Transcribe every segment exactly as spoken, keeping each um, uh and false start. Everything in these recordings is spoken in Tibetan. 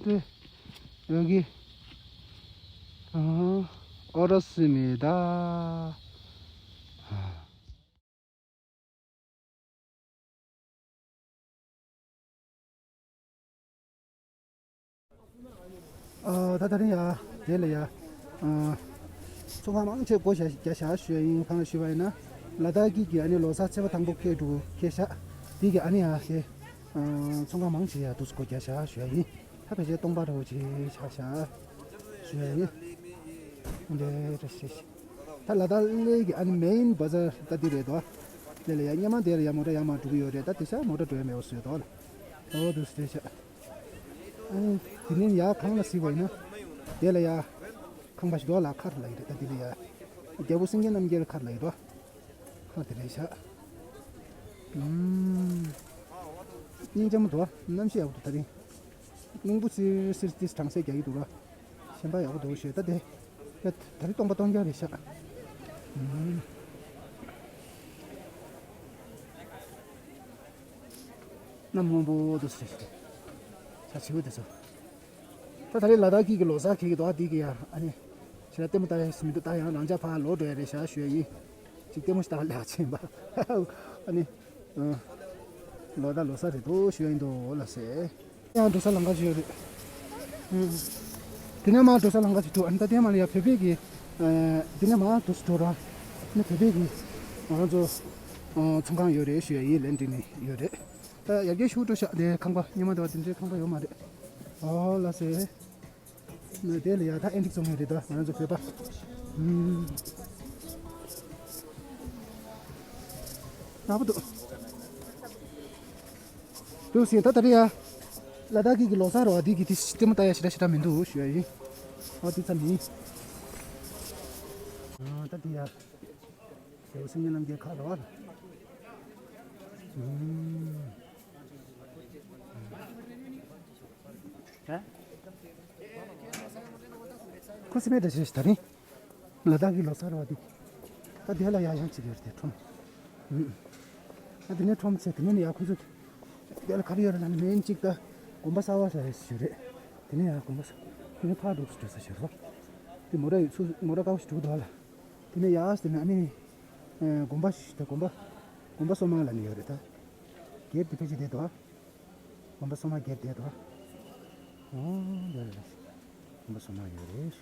དེ་ཡོད་གི། ཨ་ཨོ་རོ་སི་མི་ད། ཨ་ད་ད་རིང་ཡ་དེ་ལ་ཡ། ཨ་ཚོང་ཁང་མང་ཆེ་སྒོ་བརྒྱབ་བཞག་ཞུ་ཡ་ཡིན། གང་ཞུ་བ་ཡིན་ན་ལ་དྭགས་སྐད་ཀྱི་ཨ་ནི་ལོ་གསར་ཚེས་པ་དང་པོ་ཁེལ་འདུག་ཁེལ་ཤག་དེ་གི་ཨ་ནི་ཡ་དེ་ཨ་ཚོང་ཁང་མང་ཆེ་ཡ་དུས་སུ་སྒོ་བརྒྱབ་བཞག་ཞུ་ཡ་ཡིན། ད་ཕལ་ཆེར་སྟོང་པ་འདྲ་བོ་ཅིག་ཆགས་ཤག་ཞུ་ཡ་ཡིན། འདི་རེད་ཤག་ད་ལ་དྭགས་གླེ་གི་ཨ་ནི་མེན་བ་ཛར་ད་འདི་རེད་དོ། དེ་ལ་ཡ་སྔོན་མ་དེ་ལ་ཡ་མོ་ཊ་ཡར་མར་འགྲོ་གི་ཡོད་རེད། ད་དེ་ཤག་མོ་ཊ་འགྲོ་ཡ་མེད་པ་བཟོས་འདུག་ལ། ཨོ་དུ་སུ་རེད་ཤག་ཨ་ནི་དེ་ནས་ཡར་གངས་ལ་གཟིགས་པ་ཡིན་ན། དེ་ལ་ཡ་ཁང་པ་ཞིག་འདུག་ལ། མཁར་ལབ་ཀྱི་རེད། ད་དེ་ལ་ཡ་རྒྱལ་པོ་སེང་གེ་རྣམ་རྒྱལ་མཁར་ལབ་ཀྱི་འདུག་མཁར་དེ་རེད་ཤག་ཨུམ། སྙིང་རྗེ་མོ་འདུག་གནམ་གཤིས་ཡག་པོ་འདུག་ད་རིང་། རླུང་བུ་སིར་སིར་ཏིས་གྲང་སེ་རྒྱག་གི་འདུག་ར། ཞེན་པ་ཡག་པོ་འདུག་ཞེས་ད་དེ། ད་ད་རེས་སྟོང་པ་སྟོང་རྐྱང་རེད་ཤག་ཨུམ། གནམ་སྔོན་པོ་འདུག་ཟེར་ཞིག་ས་ཆེ་བོ་དེ་ཚོ། ད་ད་རེས་ལ་དྭགས་སྐད་ཀྱི་ལོ་གསར་གྱི་གི་དོ་འདི་གི་ཡ་ཨ་ནི། ཞེ་དྲག་ལྟད་མོ་ལྟ་ཡ་ཞིག་མི་འདུག་ད་ཡང་རང་ཅག་ཕར་ལོག་འགྲོ་ཡ་རེད་ཤག་ཞུ་ཡ་ཡིན། ཅིག་ལྟད་མོ་ཞིག་ལྟ་ལ་ཕྱིན་པ། ཨ་ནི། ཨ། ལོ་ད་ལོ་གསར་རེད་འདུག་ཞུ་ཡ་ཡིན་འདུག་ལ་ཟེར། ཡང་འགྲོ་ས་ལམ་ཁ་ཞིག་ཡོད་རེད། ཨུ། དེ་ནས་མར་འགྲོ་ས་ལམ་ཁ་ཞིག་འདུག་ཨ་ནི་ད་དེ་མར་ཡ་བོད་པའི་གི། ཨ། དེ་ནས་མར་འགྲོ་ས་འགྲོ་ར། ཨ་ནི་བོད་པའི་གི། ང་རང་ཚོ། ཨ། ཚོང་ཁང་ཡོད་རེད་ཞུ་ཡ་ཡིན། ལན་འདི་ནས་ཡོད་རེད། ད་ཡར་རྒྱས་ཤུགས་འགྲོ་ཤག་དེ་ཁང་པ་སྔོན་མ་དེ་བ་དེ་འདྲའི་ཁང་པ་ཡོད་མ་རེད། ཨོ་ལ་ཟེར། ནས་དེ་ལ་ཡ་ད་ཨེ་འགྲིག་བཙོང་ཡོད་རེད་ད་ང་རང་ཚོ་བོད་པ། ཨུམ། ཡག་པོ་འདུག་འདུག་ཟིན་ད་ད་རེས་ཡ། ལ་དྭགས་སྐད་ཀྱི་ལོ་གསར་རོ་འདི་གི་དེ་ལྟད་མོ་ལྟ་ཡ་ཞེ་དྲག་ཞེ་དྲག་མི་འདུག་ཞུ་ཡ་ཡིན། ཨོ་དེ་ཙམ་ཡིན། ཨ་ད་དེ་ཡ། རྒྱལ་པོ་སེང་གེ་རྣམ་རྒྱལ་མཁར་རོ། ཨུམ། ཧ། ཁུ་སིམ་མེར་འདྲ་ཞིག་ད་རིང་། ལ་དྭགས་ཀྱི་ལོ་གསར་བ་འདི། ད་དེ་ལ་ཡ་ཡང་གཅིག་ཡོད་རེད་དེ་ཁྲོམ། ཨུམ། ད་དེ་ནས་ཁྲོམ་ཚེ་དེ་ནས་ནི་ཡ་ཁོ་ཚོ། དེ་ལ་ག་རེ་ཡོད་རེད་ལབ་ན་མེན་གཅིག་ད། དགོན་པ་གསར་བ་ཟེར་ཞིག་རེད། དེ་ནས་ཡ་དགོན་པ་ས། དེ་ནས་ཕར་འགྲོ་སུ་འགྲོ་ས་ཞིག་རོ། དེ་མོ་ར་ཡོད་ཚུ་མོ་ར་དཀར་པོ་ཞིག་འགྲོ་གི་འདུག་ལ། དེ་ནས་ཡ་དེ་ནས་ཨ་ནི། ཨ། དགོན་པ་ཞིག་ད་དགོན་པ། དགོན་པ་སོ་མ་ལ་ནི་ཡོད་རེད་ད། སྒེར་དེ་ཕལ་ཆེར་བསྡད་འདུག་དགོན་པ་སོ་མ་སྒེར་བསྡད་འདུག་ཨོ་ཡ་ཡ། དགོན་པ་སོ་མ་ཡོད་རེད།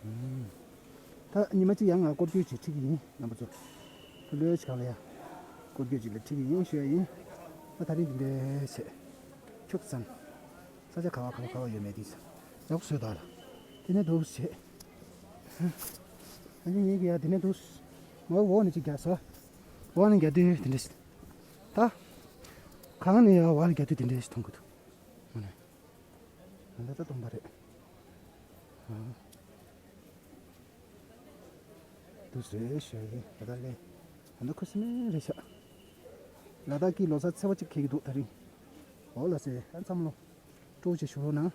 ཨུམ། ད་ཉི་མ་གཅིག་ཡང་ང་སྐོར་སྐྱོད་ཅིག་ཁྲིད་ཀྱི་ཡིན་རྣམ་པ་ཚོ། ཕུ་ལོས་ཅིག་གང་ལ་ཡ། སྐོར་སྐྱོད་ཅིག་ལ་ཁྲིད་ཀྱི་ཡིན་ཞུ་ཡ་ཡིན། ད་ད་རིང་འདི་འདྲའི་བྱས། ཁྱུག་ཙམ། ས་ཆ་ག་བ་ག་བ་ག་བ་ཡོད་མེད་དེ་ཡག་པོ་བཟོས་འདུག་ལ། དེ་ནས་འདུག་བྱས། ཨ་ནི་ངེད་ཀྱི་ཡ་དེ་ནས་འདུག་ངོ་བོ་ནི་ཅིག་རྒྱག་སོ། འོག་ནས་རྒྱག་དུས་དེ་འདྲ་ཞིག་ད། གང་ནས་ཡ་འོག་ནས་རྒྱག་དུས་དེ་འདྲ་ཞིག་མཐོང་གི་འདུག་འོ་ནས། ད་ལྟ་སྟོང་པ་རེད། ཨ། འདུག་ཟེར་ཞུ་ཡ་ཡིན་ད་ལྟ་ལས། ད་ལྟ་ཁུ་སིམ་མེར་རེད་ཤག་ལ་དྭགས་ཀྱི་ལོ་གསར་ཚེས་པ་གཅིག་འཁེལ་གྱི་འདུག་ད་རིང་། འོ་ལ་ཟེར་ཨ་འཚམས་ལོ། སྤྲོ་བོ་ཅིག་ཞུ་རོགས་གནང་།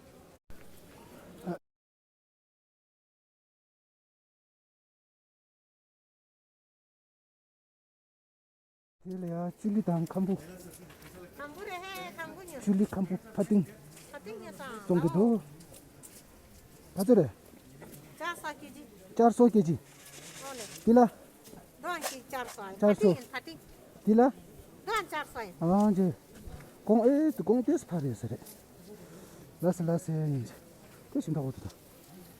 དེ་ལ་ཡ་ཅུ་ལི་དང་ཁམ་བུ། ཁམ་བུ་རེད་ཧེ། ཁམ་བུ་ཉོ། ཅུ་ལི་ཁམ་བུ་ཕ་ཏིང་། ཕ་ཏིང་ཉོ་སོང་། བཙོང་གི་འདུག་ཕ་ཚོད་རེད། ཅར་སོ་ཀེ་ཇི། ཅར་སོ་ཀེ་ཇི། ཨོ་ལེ། འདི་ལ། དོན་གཅིག་ཅར་སོ་ཡིན། ཅར་སོ། ཕ་ཏིང་ཡིན་ཕ་ཏིང་། འདི་ལ། དོན་ཅར་སོ་ཡིན། ཨ་ཅེ། གོང་ཨེ་དུ་གོང་ཏེས་ཕ་རེད་ཟེར་རེད། ལ་སེ་ལ་སེ་ཡིན། དེ་ཞིམ་འདྲ་བོ་དུ་ད།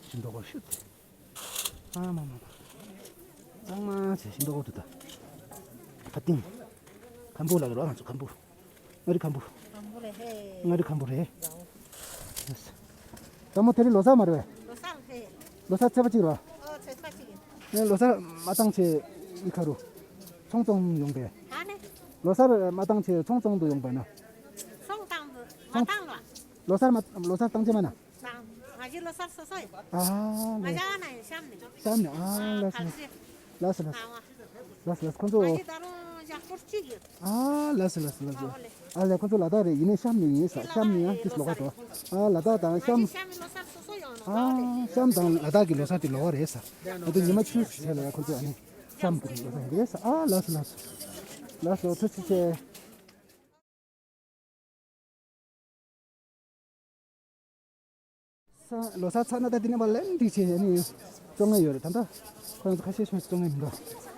ཞིམ་འདྲ་བོ་ཤུད། ཨ་མ་མ་མ། གཙང་མ་བྱས་ཤིང་ཏོག་ཏུ་ད། ཁ་ཏིང་། ཁམ་བུ་ལ་རོ་ང་ཚོ་ཁམ་བུ། མངའ་རིས་ཁམ་བུ། ཁམ་བུ་རེད་ཧེ། མངའ་རིས་ཁམ་བུ་རེད། ལ་མོ་དེ་རིང་ལོ་གསར་མ་རེད་པས། ལོ་གསར་ཧེ། ལོ་གསར་ཚེས་པ་གཅིག་རེད་པ། ཨོ་ཚེས་པ་གཅིག་ཡིན། ཨེ་ལོ་གསར་མ་བཏང་བྱས་ཨི་ཁ་རུ། ཚོང་བཙོང་ཡོང་པས། ཨ་ནི། ལོ་གསར་མ་བཏང་བྱས་ཚོང་བཙོང་དུ་ཡོང་པས་ན། ཚོང་བཏང་དུ་མ་བཏང་ལ། ལོ་གསར་མ་ལོ་གསར་བཏང་བྱས་མ་ན། ང་ཞི་ལོ་གསར་སོ་སོ་ཡིན། ཨ་ང་ལེ། ཞག་ན་ཡིན་ཤམ་ནི། ཤམ་ནི་ཨ་ལ་སི་ལ་སི། ལ་སི་ལ་སི། ལ་སི་ལ་སི་ཁོང་ཚོ། ང་ཞི་ད་རུང་ཞག་སྐོར་གཅིག་ཡོད། ཨ་ལ་སི་ལ་སི་ལ་སི། ཨ་ལེ་ཁོང་ཚོ་ལ་དྭགས་རེད་ཡིན་ནའི་ཤམ་ནི་ཡིན་ས་ཤམ་ནི་ཡང་ཏིས་ལོག་པ་དོ། ཨ་ལ་དྭགས་དང་ཤམ། ཤམ་ནི་ལོ་གསར་སོ་སོ་ཡོང་ནོ། ཨ་ཤམ་དང་ལ་དྭགས་ཀྱི་ལོ་གསར་དེ་ལོག་པ་རེད་ས། ང་ཚོ་ཉི་མ་ཆུ་ཚོད་ལ་ཡ་ཁོང་ཚོ་ཨ་ནི་ཤམ་གྱི་ལོ་གསར་རེད་ས། ཨ་ལ་སི་ལ་སི། ལ་སི་ལ་སི་ཚེ་ཚེ་ཚེ། ལོ་གསར་ཚར་ན་ད་དེ་ནས་མར་ལན་འགྲིག་བྱས་ནས་བཙོང་ངེས་ཡོད་རེད། ད་ལྟ་ཁོ་རང་ཚོ་ཁ་ཤས་ཤིག་བཙོང་ངེས་མི་འདུག་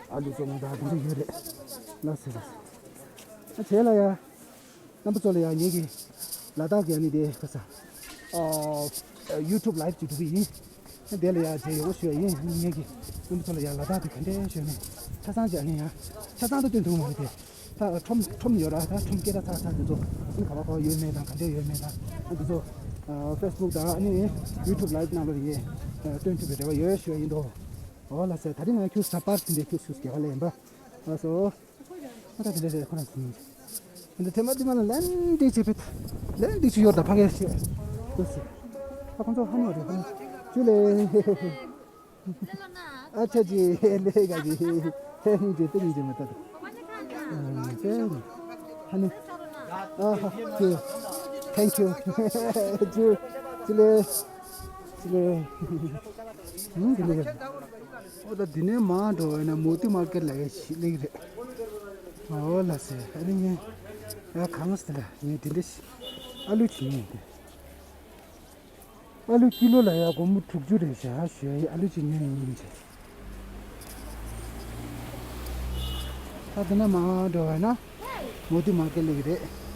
ཨ་ལུ་བཙོང་ངེས་ད་དེ་འདྲ་ཡོད་རེད། ལགས་སོ་ལགས་སོ། ཨ་བྱས་ལ་ཡ། རྣམ་པ་ཚོ་ལ་ཡ་ངེད་ཀྱི་ལ་དྭགས་ཀྱི་ཨ་ནི་དེ་ཁ་ས། ཨ། YouTube live ཅིག་འགྲོ་གི་ཡིན། དེ་ལ་ཡ་མཇལ་ཡོང་ཞུ་ཡ་ཡིན། ངེད་ཀྱི་རྣམ་པ་ཚོ་ལ་ཡ་ལ་དྭགས་དེ་ག་འདྲས་ཞུས་ནས་ཆ་ཚང་ཅིག་ཨ་ནི་ཡ་ཆ་ཚང་དུ་སྟོན་ཐུབ་མ་རེད་དེ། ད་ཁྲོམ་ཁྲོམ་ཡོད་ར། ད་ཁྲོམ་སྐད་གྲགས་ཚ་ཚ་དེ་ཚོ་ཨ་ནི་ག་བ་ག་བ་ཡོད་མེད་དང་ག་འདྲས་ཡོད་མེད་དང་ཨ་འདི་ཚོ་ཨ་Facebook་དང་ཨ་ནི་YouTube live་ནང་ལ་ཡ་སྟོན་ཐུབ་པའི་རེ་བ་ཡོད་ཞུ་ཡ་ཡིན་དོ། འོ་ལགས་སེ། ད་རིང་ང་ཁྱོད་ས་པར་ཟིན་དེ་ཁྱོད་སུས་རྒྱལ་བ་ལས་ཡིན་པ། ལགས་སོ། ཨ་ད་དེ་འདྲ་རེད། ཁོ་རང་ཚོ་ཡིན། འདི་ཐེངས་མ་འདི་མ་ལ་ལན་འདི་བྱེད་པའི་ལན་འདི་ཆུ་ཡོར་དང་ཕ་གིར་བྱེད། ལགས་སེ། ཨ་ཁོང་ཚོ་ཧ་ནོ་རེད། ཧ་ནོ་ཅུ་ལེ། ཨ་ཆ་ཅི་ལེ་ག་ཅི་ཧེ་ཧིང་ཅི་ཏི་ཧིང་ཅི་མ་ཏ་ཏ། ཨ་ཧ་ནི། ཨ་ཧ་ཅི། Thank you། ཅུ་ཅུ་ལེ། ཅུ་ལེ། ཨུ་ཅུ་ལེ། ཨོ་ད་འདི་ནས་མར་འགྲོ་བས་ན་མོ་ཏི་མར་ཀེཊ་ལ་ཡ་ཞིག་སླེབས་རེད། ཨོ་ལགས་སེ། ཨ་ནི་ངས་ཡ་གང་ཟེར་ལ་ངས་འདི་འདྲ་ཞིག་ཨ་ལུ་ཅིག་ཉོས་ཏེ། ཨ་ལུ་ཀི་ལོ་ལ་ཡ་སྒོར་མོ་དྲུག་ཅུ་རེད་བཞག་ཞུ་ཡ་ཡིན། ཨ་ལུ་ཅིག་ཉོས་ཡིན་ཡིན་བྱས། ད་དེ་ནས་མར་འགྲོ་བས་ན་མོ་ཏི་མར་ཀེཊ་སླེབས་རེད།